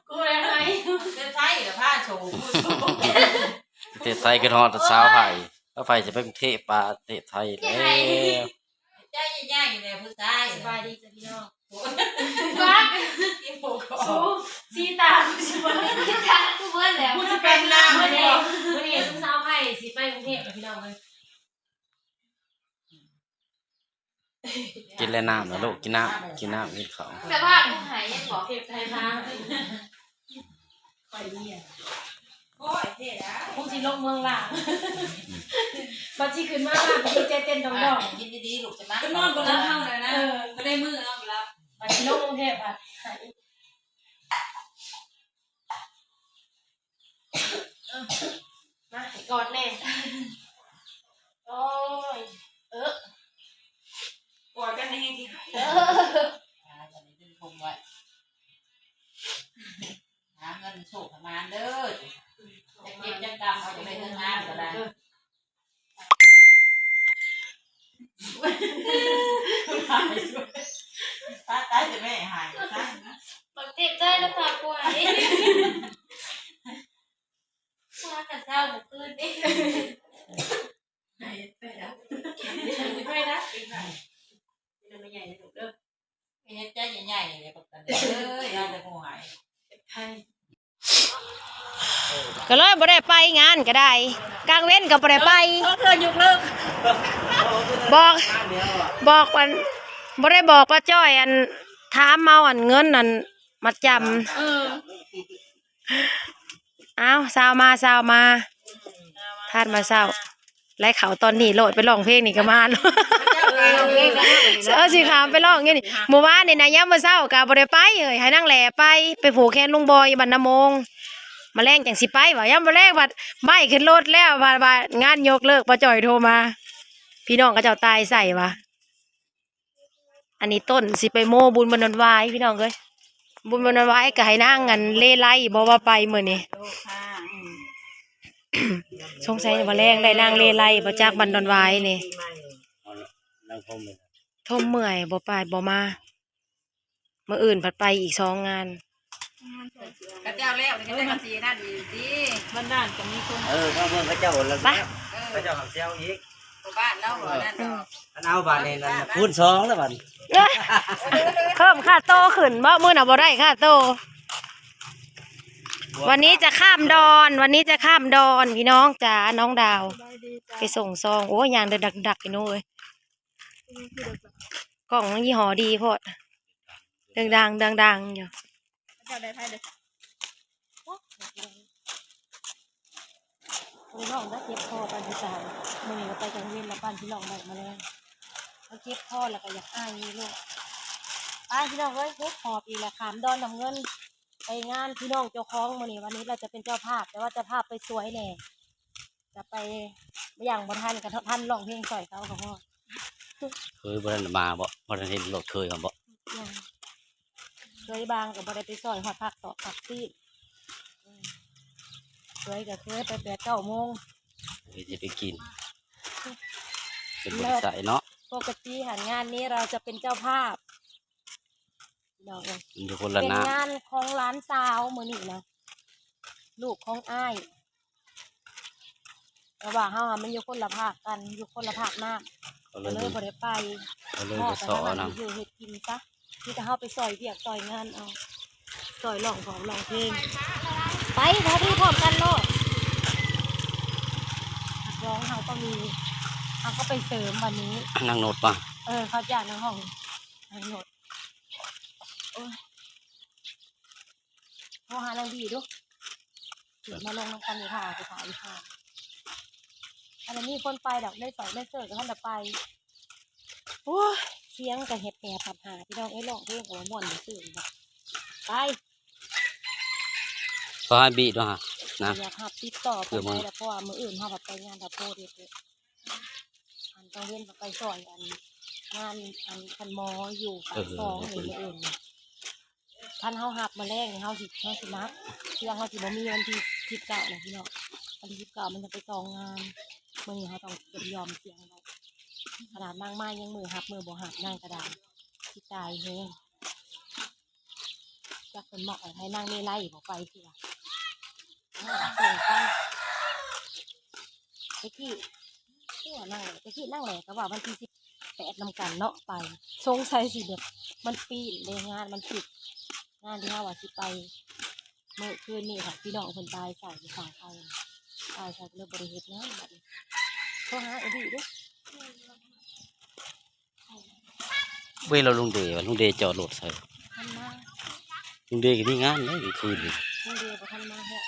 ກູແລ້ວໄຫ ປະເທດໄທລະພາໂຊ ປະເທດໄທ ຄິດຮອດສາວໄພ ສາວໄພຈະໄປກຸງເທບ ປະເທດໄທແລ້ວ. ໃຈໃຫຍ່ໆແຫຼະຜູ້ຊາຍ. ສະບາຍດີຈ້າພີ່ນ້ອງ. ໂອ້ຍ ໂອ້ ສີຕາ ກູຊິເບິ່ງ ສີຕາກູເບິດແລ້ວ. ກູຈະເປັນນຳ ມື້ນີ້ ມື້ນີ້ຊຸມສາວໄພຊິໄປກຸງເທບ ພີ່ນ້ອງເອີຍ. ກິນແລ້ວນ້ຳນະລູກ ກິນນ້ຳ ກິນນ້ຳ ກິນເຂົ້າ. ແຕ່ວ່າກູຫາຍຍັງບອກເທບໄທທາງ ຂ້ອຍເນຍ ໂອ້ຍ ເທ່ນະ ຄົງຊິລົງເມືອງລາວ ບັດຊິຂຶ້ນມາລາວ ດີໃຈເຕັ້ນດອງໆ. ກິນດີໆລູກ ຈະມາ ກໍນອນບໍ່ຫຼັບເຮົາແລ້ວນະ. ເອີ ບໍ່ໄດ້ມື້ນອນບໍ່ຫຼັບ ບັດຊິລົງກຸງເທບ ບັດ ເອີ ມາໃຫ້ກອດແດ່. ໂອ້ຍ ເອີ ກອດກັນແຮງຊິຫາຍ. ເອີ ອ່າ ບັດນີ້ດຶງຜົມໄວ້ ຫາເງິນໂຊກໃຫ້ໝານເດີ ຈັກເຈັບຈັກກຳ ເອົາໄປເຮັດງານກໍໄດ້. ຕາຍ ຕາຍ ແຕ່ແມ່ຫາຍ ຕາຍນະ ບັກເຈັບໃຈລະພາປ່ວຍ ພາກັນເຊົາມື້ຄືນນີ້ ໄປແລ້ວ ໄປແລ້ວ ໄປນຳແມ່ໃຫຍ່ເດີລູກເດີ. ເຮັດໃຈໃຫຍ່ໆເລີຍ ບັກຕາເດີ ຢ່າແຕ່ຜູ້ໃຫ້ ກໍເລີຍບໍ່ໄດ້ໄປງານກໍໄດ້ ກາງເວັນກໍບໍ່ໄດ້ໄປ. ເອີ ເທື່ອຍົກເລີກ ບອກ ບອກອັນ ບໍ່ໄດ້ບອກປ້າຈ້ອຍ ອັນ ຖາມເອົາອັນເງິນອັນມັດຈຳ. ເອີ ອ້າວ ຊາວມາ ຊາວມາ ທານມາເຊົ້າ ໄລ່ເຂົ້າຕອນນີ້ໂລດ ໄປຮ້ອງເພງນີ້ກໍມາໂລດ. ເອີ ຊິຂ້າມໄປຮ້ອງຢູ່ນີ້ ມື້ວານນີ້ນະ ຍາມມື້ເຊົ້າກໍບໍ່ໄດ້ໄປເອີຍ ໃຫ້ນາງແຫຼໄປ ໄປຜູກແຂນລຸງບອຍຢູ່ບ້ານນາໂມງ ມາແລງຈັ່ງຊິໄປວ່າ ຍາມມາແລງວ່າໄມ້ຂຶ້ນລົດແລ້ວ ວ່າ ວ່າງານຍົກເລີກ ປ້າຈ້ອຍໂທມາ ພີ່ນ້ອງເຂົາເຈົ້າຕ່າຍໃສ່ວ່າ. ອັນນີ້ຕົ້ນຊິໄປໂມ້ບຸນບ້ານດອນຫວາຍ ພີ່ນ້ອງເອີຍ ບຸນບ້ານດອນຫວາຍກໍໃຫ້ນາງອັນເລໄລບໍ່ວ່າໄປມື້ນີ້. ສົງໄສວ່າແລງໄດ້ນາງເລໄລບໍ່ຈັກບ້ານດອນຫວາຍນີ້ ທົມເມື່ອຍບໍ່ໄປບໍ່ມາ ມື້ອື່ນພັດໄປອີກສອງງານ. ເຂົາເຈົ້າແລ້ວນີ້ ເຂົາເຈົ້າກໍຊິນັ້ນອີກຕິ ບ້ານດ້ານກໍມີຄົນ ເອີ ມາເບິ່ງເຂົາເຈົ້າແລ້ວ ໄປ ເຂົາເຈົ້າຫາເຊວອີກ ບໍ່ບ້ານລາວບໍ່ນັ້ນດອກ ອັນເອົາບາດນີ້ນັ້ນຄູນສອງແລ້ວບາດນີ້ ເພີ່ມຄ່າໂຕຂຶ້ນບໍ່ ມື້ໜ້າບໍ່ໄດ້ຄ່າໂຕ. ວັນນີ້ຈະຂ້າມດອນ ວັນນີ້ຈະຂ້າມດອນ ພີ່ນ້ອງຈ໋າ ນ້ອງດາວ ໄປສົ່ງຊອງ. ໂອ້ຍ ຍ່າງເດີກດັກໆ ພີ່ນ້ອງເອີຍ ກ້ອງມັນຍີ່ຫໍ້ດີໂພດ ເດີກດັງ ເດີກດັງຢູ່. ເຈົ້າໄດ້ໃຜເດີ ໂອ້ຍ ພີ່ນ້ອງໄດ້ເຈັບຄໍປານຊິຕາຍ ມື້ນີ້ກໍໄປກາງເວັນລະປານພີ່ນ້ອງໄດ້ມາແລ້ວ ມັນເຈັບຄໍແລ້ວກໍຢາກໄອໂລດ. ໄປພີ່ນ້ອງເອີຍ ເຮັດຫອບອີກແລ້ວ ຂ້າມດອນນ້ຳເງິນ ໄປງານພີ່ນ້ອງເຈົ້າຂອງມື້ນີ້ ວັນນີ້ເຮົາຈະເປັນເຈົ້າພາບ ແຕ່ວ່າເຈົ້າພາບໄປສວຍແດ່ ຈະໄປ ຍ່າງບໍ່ທັນ ກະທັນຮ້ອງເພງຊ່ອຍເຂົາກໍພໍ. ເຄີຍບໍ່ທັນມາບໍ່? ບໍ່ທັນເຫັນລົດເຄີຍເຮົາບໍ່? ຍັງ ເຄີຍບາງກໍບໍ່ໄດ້ໄປຊ່ອຍຮອດພາກຕອກພາກຊີ້ນ ເຄີຍກໍເຄີຍໄປແປດເກົ້າໂມງ ເຮັດຊິໄປກິນ ເປັນບໍລິສັດເນາະ. ປົກກະຕິຫັ້ນງານນີ້ເຮົາຈະເປັນເຈົ້າພາບ ພີ່ນ້ອງເອີຍ ຢູ່ຄົນລະ ເປັນ ນາ ງານຂອງຫຼານສາວມື້ນີ້ນະ ລູກຂອງອ້າຍ ແຕ່ວ່າເຮົາຫັ້ນມັນຢູ່ຄົນລະພາກກັນ ຢູ່ຄົນລະພາກນ້ຳ ກໍເລີຍ ກໍເລີຍບໍ່ໄດ້ໄປ ກໍເລີຍບໍ່ຊໍນຳ ເຮັດຢູ່ເຮັດກິນຊະ ມີແຕ່ເຮົາໄປຊ່ອຍວຽກຊ່ອຍງານເອົາ ຊ່ອຍຮ້ອງຮ້ອງເພງ ໄປ ເຮົາໄປພ້ອມກັນໂລດ ນັກຮ້ອງເຮົາກໍມີ ເຮົາກໍໄປເສີມວັນນີ້ ນາງໂນດປະ ເອີ ເຂົາຈ້າງນາງຮ້ອງ ນາງໂນດ ໂອ້ຍ ໂທຫານາງດີດູ ມາລົງນຳກັນຢູ່ທ່າ ໄປຖ້າຢູ່ທ່າ ອັນນີ້ມີຄົນໄປດອກ ໄດ້ສອງໄດ້ເສີກກໍທັນໄດ້ໄປ ໂອ້ຍ ສຽງກໍແຫບໆ ຫາ ພີ່ນ້ອງເອີຍ ຮ້ອງເພງກໍບໍ່ມ່ວນຊື່ນ ໄປ ຂໍໃຫ້ບີດວ່ານະ ຢາກຮັບຕິດຕໍ່ປານໃດລະ ເພາະວ່າມື້ອື່ນເຮົາກໍໄປງານດາໂພດເດ້ ອັນກາງເວັນກໍໄປຊ່ອຍ ອັນ ງານ ອັນ ຄັນໝໍຢູ່ປາກຊ່ອງນີ້ ມື້ອື່ນ ຄັນເຮົາຮັບມື້ແລງນີ້ ເຮົາຊິ ເຮົາຊິໜັກ ສຽງເຮົາຊິບໍ່ມີວັນທີສິບເກົ້ານະພີ່ນ້ອງ ວັນທີສິບເກົ້າມັນຈະໄປສອງງານ ມື້ນີ້ເຮົາຕ້ອງເກັບຢອມສຽງໄວ້ ຂະໜາດນາງມາຍັງມືຮັບມືບໍ່ຮັບ ນາງກະດາຍ ຊິຕາຍແຮງ. ຈັກເພິ່ນມາອອກໃຫ້ນາງເມໄລບໍ່ໄປເທື່ອ ເອີ ສົ່ງໄປ. ແຕ່ກີ້ ຕົວະນາງແຫຼະ ແຕ່ກີ້ນາງແຫຼະກໍວ່າວັນທີສິບແປດນຳກັນເນາະ ໄປ ສົງໄສຊິແບບມັນປີ້ນເດ້ ງານມັນຕິດ ງານທີ່ເຮົາວ່າຊິໄປມື້ຄືນນີ້ ພີ່ນ້ອງເພິ່ນຕາຍໃສ່ຢູ່ຝັ່ງໄທ ຕາຍໃສ່ກໍເລີຍບໍ່ໄດ້ເຮັດງານບັດນີ້. ໂທຫາອີ່ດີເດີ້. ເວີຍ ແລ້ວລຸງເດ ວ່າລຸງເດຈອດລົດໃສ? ລຸງເດກໍມີງານເດ້ມື້ຄືນນີ້. ລຸງເດບໍ່ທັນມາຮອດ.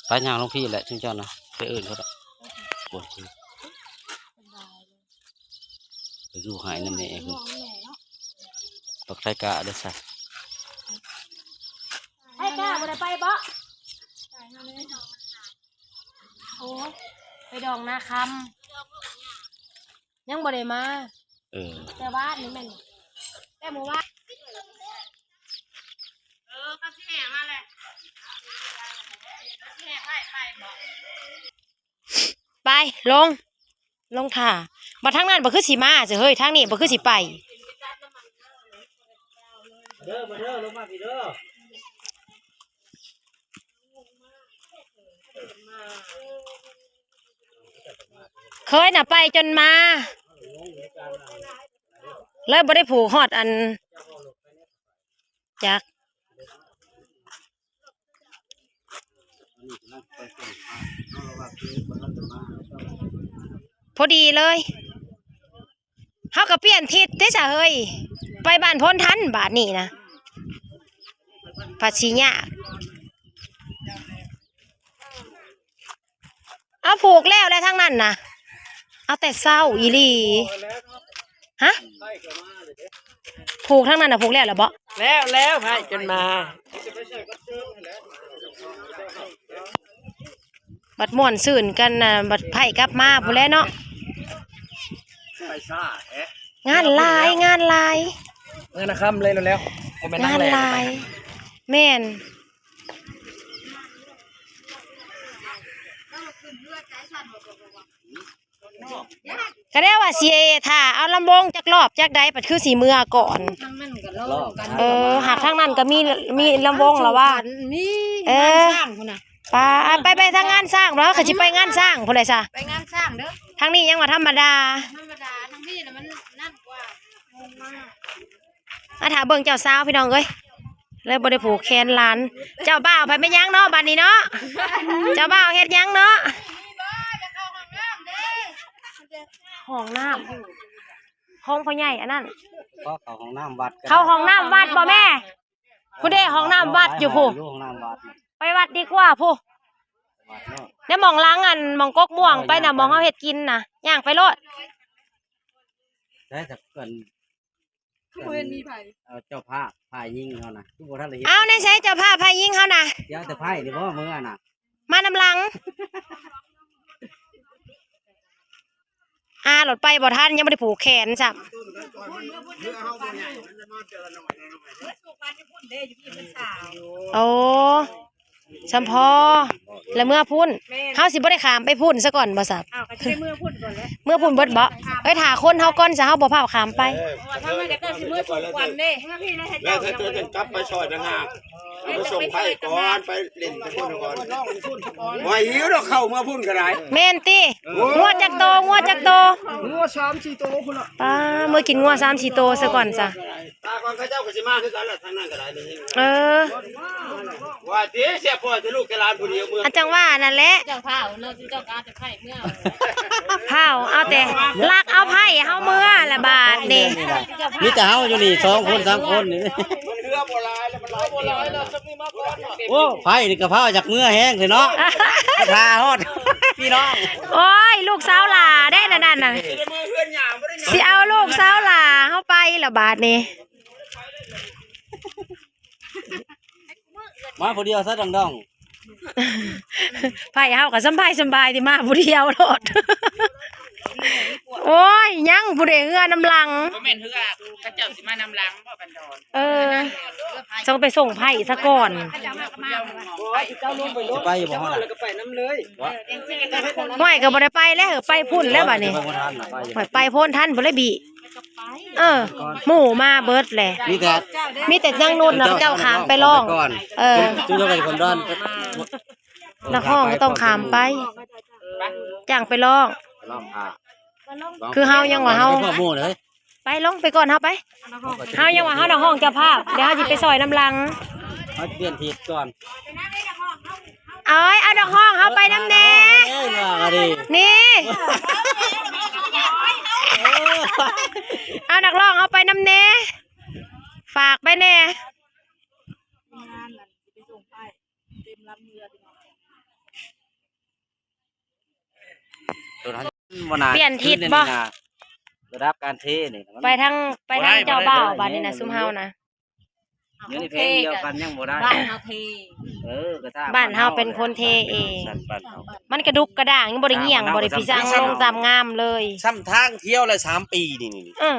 ໄປຍ່າງລົງພີ້ແຫຼະ ຊຸມເຈົ້ານະ ໄປເອີ້ນເຂົາດອກ. ປວດຄື ໄປຢູ່ໃຫ້ນຳແມ່ເພິ່ນ. ບັກໄທກະເດີ້ຊະ. ໄທກະບໍ່ໄດ້ໄປບໍ? ໂອ້ຍ ໄປດອງນາຄຳ ຍັງບໍ່ໄດ້ມາ. ເອີ ແຕ່ວານນີ້ແມ່ນ ແຕ່ມື້ວານ ເອີ ເຂົາຊິແຫ່ມາແຫຼະ ເຂົາຊິແຫ່ໄປ ໄປບໍ? ໄປ ລົງ ລົງທ່າ. ບັດທາງນັ້ນບໍ່ຄືຊິມາຊິເຮີ້ຍ ທາງນີ້ບໍ່ຄືຊິໄປ. ມາເດີ້ ມາເດີ້ ລົງມາພີ້ເດີ້. ເຄີຍນະໄປຈົນມາ ເລີຍບໍ່ໄດ້ຜູກຮອດອັນ ຈັກ ພໍດີເລີຍ. ເຮົາກໍປ່ຽນທິດເດ້ຊະເຮີ້ຍ ໄປບ້ານໂພນທັນບາດນີ້ນະ ພັດຊິຍາກ. ເອົາ ຜູກແລ້ວແຫຼະທາງນັ້ນນະ ເອົາແຕ່ເຊົ້າອີ່ຫຼີ. ຮະ ຜູກທາງນັ້ນນະ ຜູກແລ້ວແລ້ວບໍ? ແລ້ວ ແລ້ວ ໃຜຈົນມາ. ບັດມ່ວນຊື່ນກັນນະ ບັດໃຜກັບມາພຸ້ນແຫຼະເນາະ. ໄປຊ້າແທ້ ງານຫຼາຍ ງານຫຼາຍ. ເອີ ນາຄຳເລີຍແລ້ວ ບໍ່ແມ່ນນາງແຫຼະ ງານຫຼາຍ. ແມ່ນ ກະແນວວ່າຊິຖ້າເອົາລຳວົງຈັກລອບຈັກໃດ ບັດຄືຊິເມືອກ່ອນ. ທາງນັ້ນກໍລອບກັນ ເອີ ຫາກທາງນັ້ນກໍມີ ມີລຳວົງລະວ່າ ມີ ເອີ ງານຊ້າງພຸ້ນນະ. ໄປ ໄປ ໄປທາງງານຊ້າງເນາະ ຂ້ອຍຊິໄປງານຊ້າງພຸ້ນແຫຼະຊະ. ໄປງານຊ້າງເດີ້ ທາງນີ້ຍັງວ່າທຳມະດາ ທຳມະດາ ທາງນີ້ລະມັນນັ້ນກວ່າ. ມາຖ້າເບິ່ງເຈົ້າສາວພີ່ນ້ອງເອີຍ ເລີຍບໍ່ໄດ້ຜູກແຂນຫຼານ. ເຈົ້າບ່າວໄປແມ່ນຫຍັງເນາະບັດນີ້ເນາະ ເຈົ້າບ່າວເຮັດຫຍັງເນາະ? ຫ້ອງນ້ຳ ຫ້ອງພໍ່ໃຫຍ່ອັນນັ້ນ ເຂົ້າຫ້ອງນ້ຳວັດ ເຂົ້າຫ້ອງນ້ຳວັດບໍ່ແມ່? ພຸ້ນເດ້ ຫ້ອງນ້ຳວັດຢູ່ພຸ້ນ ຢູ່ຫ້ອງນ້ຳວັດ ໄປວັດດີກວ່າພຸ້ນ. ໃນໝ່ອງຫຼັງອັນ ໝ່ອງກົກມ່ວງໄປນະ ໝ່ອງເຮົາເຮັດກິນນະ ຍ່າງໄປໂລດ. ໃຊ້ຈັກເພິ່ນ ຄືບໍ່ເຫັນມີໃຜ ເອົາເຈົ້າພາບຝ່າຍຍິງເຮົານະ ຄືບໍ່ທັນໄດ້ເຮັດ. ເອົາ ໃນໃສເຈົ້າພາບຝ່າຍຍິງເຮົານະ? ເຈົ້າແຕ່ໄພ້ນີ້ບໍ່ເມືອນະ ມານຳຫຼັງ. ອາ ໂລດໄປບໍ່ທັນ ຍັງບໍ່ໄດ້ຜູກແຂນຊ້ຳ. ໂອ້ ສຳພໍ ແລ້ວເມືອພຸ້ນ ແມ່ນ ເຮົາຊິບໍ່ໄດ້ຂ້າມໄປພຸ້ນຊະກ່ອນບໍ່ຊະ? ອ້າວ ກໍຊິໄດ້ເມືອພຸ້ນກ່ອນແຫຼະ ເມືອພຸ້ນເບິດບໍ່? ເອີ ຖ້າຄົນເຮົາກ່ອນຊະ ເຮົາບໍ່ພາກັນຂ້າມໄປ. ເອີ ເພາະວ່າທາງນັ້ນກໍເຈົ້າຊິເມືອສູ່ກັນເດ້ ແລ້ວເຈົ້າຈັກກັບໄປຊ່ອຍຕ່າງຫາກ. ໄປສົ່ງໄພ້ກ່ອນ ໄປຫຼິ້ນໄປພຸ້ນກ່ອນ ບໍ່ໃຫ້ຫິວດອກ ເຂົ້າເມືອພຸ້ນກໍໄດ້. ແມ່ນຕິ? ເອີ ງົວຈັກໂຕ ງົວຈັກໂຕ? ງົວສາມສີ່ໂຕພຸ້ນລະ. ປ້າ ເມືອກິນງົວສາມສີ່ໂຕຊະກ່ອນຊະ. ຕາກ່ອນເຂົາເຈົ້າກໍຊິມາຄືກັນລະ ທາງນັ້ນກໍໄດ້. ເອີ ວ່າຕິ ເສຍປ່ອຍແຕ່ລູກແຕ່ຫຼານຜູ້ດຽວເມືອ ອັນຈັ່ງວ່ານັ້ນແຫຼະ ເຈົ້າພາວເນາະ ເຈົ້າກໍເອົາແຕ່ໄພ້ເມືອ ພາວເອົາແຕ່ ລັກເອົາໄພ້ເຮົາເມືອລະບາດນີ້. ມີແຕ່ເຮົາຢູ່ນີ້ສອງຄົນສາມຄົນນີ້ ມັນເຮືອບໍ່ຫຼາຍແລ້ວ ມັນຫຼາຍ ບໍ່ຫຼາຍແລ້ວ. ໂອ້ ໄພ້ນີ້ກໍພາວຢາກເມືອແຮງເດເນາະ ມາຖ້າຮອດພີ່ນ້ອງ. ໂອ້ຍ ລູກສາວຫຼ້າເດ້ນັ້ນນະ ຊິເອົາລູກສາວຫຼ້າເຮົາໄປລະບາດນີ້. ມາຜູ້ດຽວຊະດອງໆ ໄຜເຮົາກໍສຳບາຍ ສຳບາຍທີ່ມາຜູ້ດຽວໂລດ. ໂອ້ຍ ຍັງຜູ້ໃດເຮືອນຳຫຼັງ ບໍ່ແມ່ນເຮືອ ເຂົາເຈົ້າຊິມານຳຫຼັງບໍ່ບັນດອນ? ເອີ ຕ້ອງໄປສົ່ງໄພ້ຊະກ່ອນ. ຊິໄປຢູ່ບໍ່ເຮົານະ? ຫ້ວຍ ກໍບໍ່ໄດ້ໄປແລ້ວ ໄປພຸ້ນແລ້ວບາດນີ້. ໄປພຸ້ນທັນບໍ່ໄດ້ບີ. ເອີ ໝູ່ມາເບິດແຫຼະ ມີແຕ່ ມີແຕ່ນາງນຸດເນາະ ເຈົ້າຂ້າມໄປລອງ. ເອີ ຈຸດເຮົາໄປຄົນດອນ ນັກຮ້ອງກໍຕ້ອງຂ້າມໄປ ຈ້າງໄປລອງ. ຄືເຮົາຍັງວ່າເຮົາ ໄປລອງໄປກ່ອນ ເຮົາໄປ ເຮົາຍັງວ່າເຮົານັກຮ້ອງເຈົ້າພາບ ດຽວເຮົາຊິໄປຊ່ອຍນຳຫຼັງ. ເຮົາປ່ຽນທິດກ່ອນ. ເອີຍ ເອົານັກຮ້ອງເຮົາໄປນຳແດ່. ນີ້ ເອົານັກຮ້ອງເຮົາໄປນຳແດ່ ຝາກໄປແດ່. ປ່ຽນທິດບໍ່? ລະດັບການເທນີ້ ໄປທາງ ໄປທາງເຈົ້າບ່າວບາດນີ້ນະ ຊຸມເຮົານະ. ຢູ່ໃນເພງດຽວກັນຍັງບໍ່ໄດ້ ບ້ານເຮົາເທ. ເອີ ກໍຖ້າ ບ້ານເຮົາເປັນຄົນເທເອງ ບ້ານເຮົາ ມັນກະດຸກກະດາງ ຍັງບໍ່ໄດ້ຍ່ຽງ ບໍ່ໄດ້ພິສັງລົງຕາມງາມເລີຍ. ຊ້ຳທາງທ່ຽວລະສາມປີນີ້. ເອີ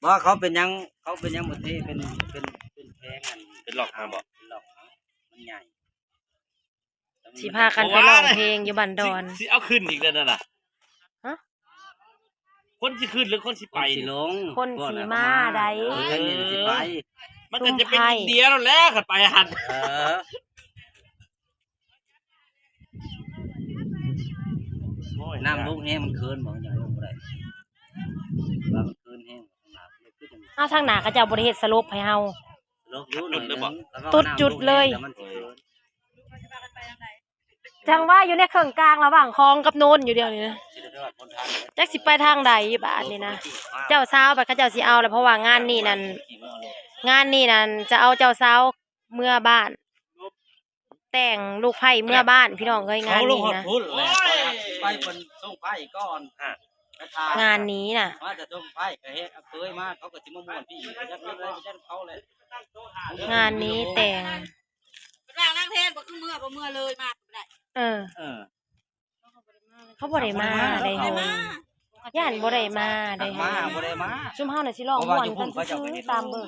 ບໍ່ ເຂົາເປັນຫຍັງ ເຂົາເປັນຫຍັງບໍ່ເທ ເປັນ ເປັນ ເປັນແພງອັນ ເປັນລັອກມາບໍ່? ເປັນລັອກ ມັນໃຫຍ່. ຊິພາກັນໄປຮ້ອງເພງຢູ່ບ້ານດອນ. ຊິ ຊິເອົາຂຶ້ນອີກແລ້ວນັ້ນນະ. ຮະ? ຄົນຊິຂຶ້ນຫຼືຄົນຊິໄປ? ຄົນຊິລົງ ຄົນຊິມາໃດ. ເອີ ຄັນນີ້ຊິໄປ ມັນກໍຈະເປັນອິນເດຍແລ້ວແຫຼະ ຄັນໄປຫັ້ນ. ເອີ ໂອ້ຍ ນ້ຳລົງແຮງມັນເຂີນບໍ່? ຍັງລົງບໍ່ໄດ້ ວ່າມັນເຂີນແຮງ. ເອົາ ທາງໜ້າເຂົາເຈົ້າບໍ່ໄດ້ເຮັດສະຫຼົບໃຫ້ເຮົາ. ສະຫຼົບຢູ່ໜ້ອຍໜຶ່ງ ຕຸດຈຸດເລີຍ. ຈັ່ງວ່າຢູ່ໃນເຄິ່ງກາງລະຫວ່າງຄອງກັບໂນນຢູ່ດຽວນີ້ນະ. ຈັກຊິໄປທາງໃດບາດນີ້ນະ. ເຈົ້າສາວບັດເຂົາເຈົ້າຊິເອົາລະ ເພາະວ່າງານນີ້ນັ້ນ ງານນີ້ນັ້ນຈະເອົາເຈົ້າສາວເມືອບ້ານ ແຕ່ງລູກໃພ້ເມືອບ້ານ ພີ່ນ້ອງເອີຍ ງານນີ້ນະ. ໄປເພິ່ນສົ່ງໄພ້ກ່ອນ ງານນີ້ນະ ມາຈະສົ່ງໄພ້ກໍເຮັດເຄີຍມາ ເຂົາກໍຊິມາມ່ວນພີ່ ຈັກເຮັດໄດ້ຈັກເຂົາແຫຼະ. ງານນີ້ແຕ່ງ ເພິ່ນວ່ານາງແທນບໍ່ຄືເມືອ ບໍ່ເມືອເລີຍ ມາບໍ່ໄດ້. ເອີ ເອີ ເຂົາບໍ່ໄດ້ມາເດ້ ຢ້ານບໍ່ໄດ້ມາເດ້. ມາບໍ່ໄດ້ມາ ຊຸມເຮົານະຊິລອງມ່ວນກັນຊື່ໆ ຕາມເບິ່ງ.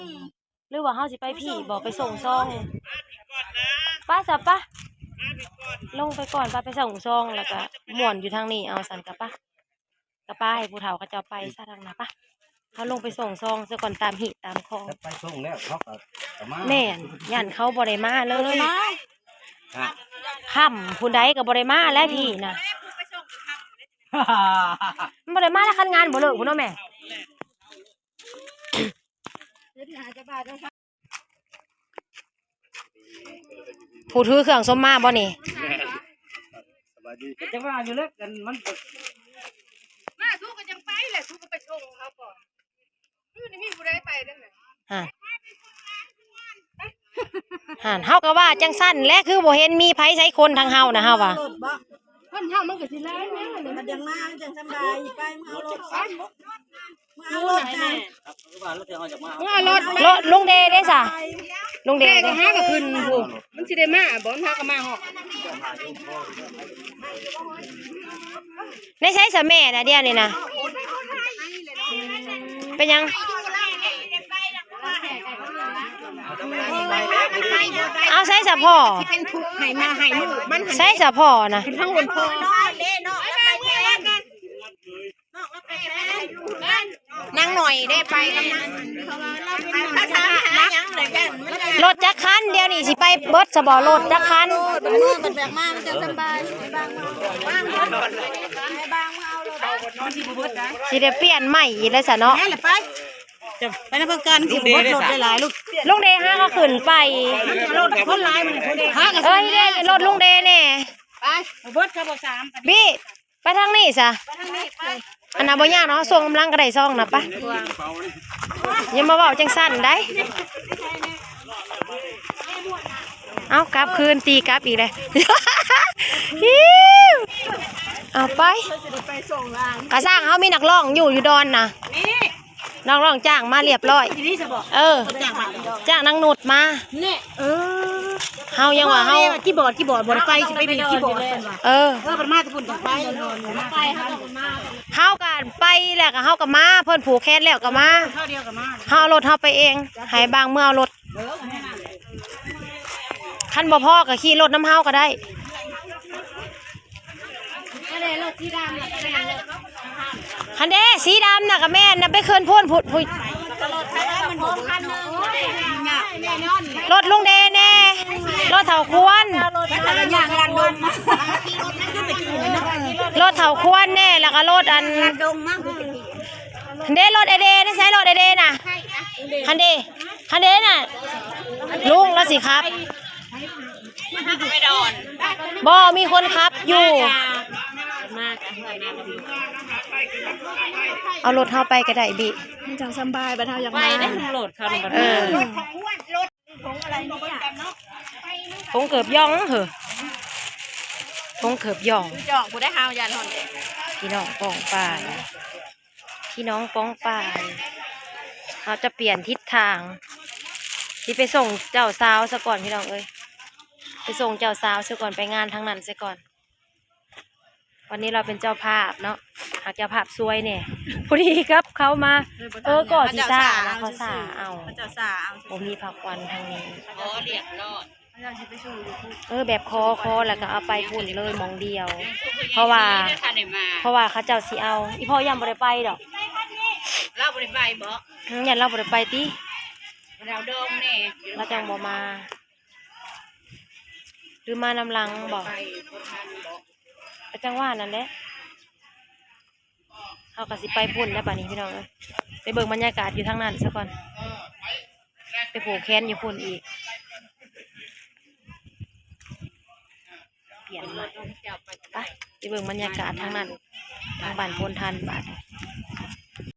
ຫຼືວ່າເຮົາຊິໄປພີ້ບໍ່ ໄປສົ່ງຊອງ? ໄປຊະປະ ລົງໄປກ່ອນ ໄປ ໄປສົ່ງຊອງ ແລ້ວກະມ່ວນຢູ່ທາງນີ້ເອົາ. ຊັ້ນກະປະ ກະປະໃຫ້ຜູ້ເຖົ້າເຂົາເຈົ້າໄປຊະທາງໜ້າ. ປະ ເຮົາລົງໄປສົ່ງຊອງຊະກ່ອນ ຕາມຮີດຕາມຄອງ. ໄປສົ່ງແລ້ວເຂົາກໍ ກໍມາ. ແມ່ນ ຢ້ານເຂົາບໍ່ໄດ້ມາເລີຍ. ຄ່ຳພຸ້ນໃດກໍບໍ່ໄດ້ມາແລ້ວ ພີ້ນະ ມັນບໍ່ໄດ້ມາແລ້ວ. ຄັນງານບໍ່ເລີກພຸ້ນເນາະແມ່. ຜູ້ຖືເຄື່ອງສົມມາບໍ່ນີ້? ແມ່ນ ສະບາຍດີ. ຈັງວ່າຢູ່ເລີຍ ອັນມັນ ມາ ສູກໍຈັ່ງໄປແຫຼະ ສູກໍໄປສົ່ງເຂົາກ່ອນ. ຢູ່ນີ້ມີຜູ້ໃດໄປເດີ. ຫັ້ນ ຫັ້ນ ເຮົາກໍວ່າຈັ່ງຊັ້ນແຫຼະ ຄືບໍ່ເຫັນມີໃຜໃສ່ຄົນທາງເຮົານະ ເຮົາວ່າ. ຄົນເຮົາມັນກໍຊິຫຼາຍແມ່ນ ມັນຈັ່ງມາ ມັນຈັ່ງສະບາຍ. ໄປ ມາເອົາລົດໄປ. ມາເອົາລົດນະ ມາເອົາລົດ ລົດລຸງເດເດ້ສະ ລຸງເດເດ້. ຫາກໍຂຶ້ນພຸ້ນ ມັນຊິໄດ້ມາບໍ່ ຫາກໍມາຮອດ. ໃນໃສສະແມ່ນະ ດຽວນີ້ນະ ເປັນຫຍັງ? ເອົາໃສສະພໍ່ ໃສ່ມາໃຫ້ລູກມັນ ໃສສະພໍ່ນະ ເປັນທາງຄົນພໍ່. ນາງໜ້ອຍໄດ້ໄປນຳນາງ ລົດຈັກຄັນ ດຽວນີ້ຊິໄປເບິດຊະບໍ່ ລົດຈັກຄັນ? ເອີ ມັນເມືອ ມັນແບກມາ ມັນຈະສະບາຍ ຊິໄດ້ບາງມື້ ບາງມື້ເອົາລົດ ມັນຊິບໍ່ເບິດໄດ໋ ຊິໄດ້ປ່ຽນໃໝ່ອີກແລ້ວຊະເນາະ. ແມ່ນແຫຼະ ໄປ ໄປນຳເພິ່ນກ່ອນ ຊິບໍ່ເບິດລົດຫຼາຍໆ ລູກ. ລຸງເດຫາກໍຂຶ້ນໄປ ມັນລົດຄົນຫຼາຍ ມັນຄົນ ຫາກໍ ເອີຍ ເດ້ ລົດລຸງເດແດ່ ໄປ ບໍ່ເບິດ ເຂົາບໍ່ສາມ ບີ ໄປທາງນີ້ຊະ ອັນນັ້ນບໍ່ຍາກເນາະ ສົ່ງກຳລັງກໍໄດ້ຊອງນະ. ໄປ ຢ່າມາເວົ້າຈັ່ງຊັ້ນໄດ໋. ເອົາ ກັບຄືນ ຕີກັບອີກແລ້ວ. ເອົາໄປ ກະຊ່າງ ເຮົາມີນັກຮ້ອງຢູ່ ຢູ່ດອນນະ. ນັກຮ້ອງຈ້າງມາລຽບລ້ອຍ. ເອີ ຈ້າງນາງນຸດມາ. ເອີ ເຮົາຍັງວ່າເຮົາ ຄີບອດ ຄີບອດ ບໍ່ໄດ້ໄປ ຊິໄປບີດຄີບອດເພິ່ນວ່າ. ເອີ ເອີ ເພິ່ນມາແຕ່ພຸ້ນ ໄປ ໄປ ເຮົາກໍມາ ເຮົາກໍໄປ ໄປແລ້ວກໍເຮົາກໍມາ ເພິ່ນຜູກແຂນແລ້ວກໍມາ ເຮົາເອົາລົດເຮົາໄປເອງ ໃຫ້ບາງເມືອເອົາລົດ ຄັນບໍ່ພໍກໍຂີ່ລົດນຳເຮົາກໍໄດ້ ຄັນເດ້ ສີດຳນະກໍແມ່ນນະ ໄປຂຶ້ນພຸ້ນ ພຸ້ນ ພຸ້ນ ລົດລຸງເດແດ່ ລົດເຖົ້າຄວນ ລົດເຖົ້າຄວນແດ່ ແລ້ວກໍລົດອັນ ຫັ້ນເດ້ ລົດເອເດນະ ໃສລົດເອເດນະ ຫັ້ນເດ້ ຫັ້ນເດ້ນະ ລຸງລາວຊິຂັບ ບໍ່ມີຄົນຂັບຢູ່ ເອົາລົດເຮົາໄປກໍໄດ້ບິ ມັນຈັ່ງສຳບາຍ ບັດເຮົາຢາກມາ ໄປໄດ້ ລົດເຂົານຳ ບັດ ເອີ ຜົງເກີບຢ່ອງເຮີ ຜົງເກີບຢ່ອງ ຈອກຜູ້ໃດຫາວຢ້ານຮ້ອນ ພີ່ນ້ອງປ້ອງປາຍ ພີ່ນ້ອງປ້ອງປາຍ ເຮົາຈະປ່ຽນທິດທາງ ຊິໄປສົ່ງເຈົ້າສາວຊະກ່ອນ ພີ່ນ້ອງເອີຍ ໄປສົ່ງເຈົ້າສາວຊະກ່ອນ ໄປງານທາງນັ້ນຊະກ່ອນ. ວັນນີ້ເຮົາເປັນເຈົ້າພາບເນາະ ຫາກເຈົ້າພາບຊ່ວຍແດ່ ພໍດີກັບເຂົາມາ ເອີ ກໍຊິຊ້ານະ ເຂົາຊ້າເອົາ ເຂົາເຈົ້າຊ້າເອົາ ບໍ່ມີຜັກຫວັນທາງນີ້ ອໍ ລຽບລ້ອຍ ເອີ ແບບຂໍ ຂໍແລ້ວກໍເອົາໄປພຸ້ນເລີຍໝ່ອງດຽວ ເພາະວ່າ ເພາະວ່າເຂົາເຈົ້າຊິເອົາ ອີ່ພໍ່ຢ້ານບໍ່ໄດ້ໄປດອກ ລາວບໍ່ໄດ້ໄປບໍ? ອືມ ຢ້ານລາວບໍ່ໄດ້ໄປຕິ ລາວດອງແດ່ ລາວຈັ່ງບໍ່ມາ ຫຼືມານຳຫຼັງບໍ? ກໍຈັ່ງວ່ານັ້ນແຫຼະ ເຮົາກໍຊິໄປພຸ້ນແລ້ວບາດນີ້ພີ່ນ້ອງເອີຍ ໄປເບິ່ງບັນຍາກາດຢູ່ທາງນັ້ນຊະກ່ອນ ໄປຜູກແຂນຢູ່ພຸ້ນອີກ ປ່ຽນໃໝ່ ໄປ ໄປເບິ່ງບັນຍາກາດທາງນັ້ນ ທາງບ້ານໂພນທັນບາດນີ້.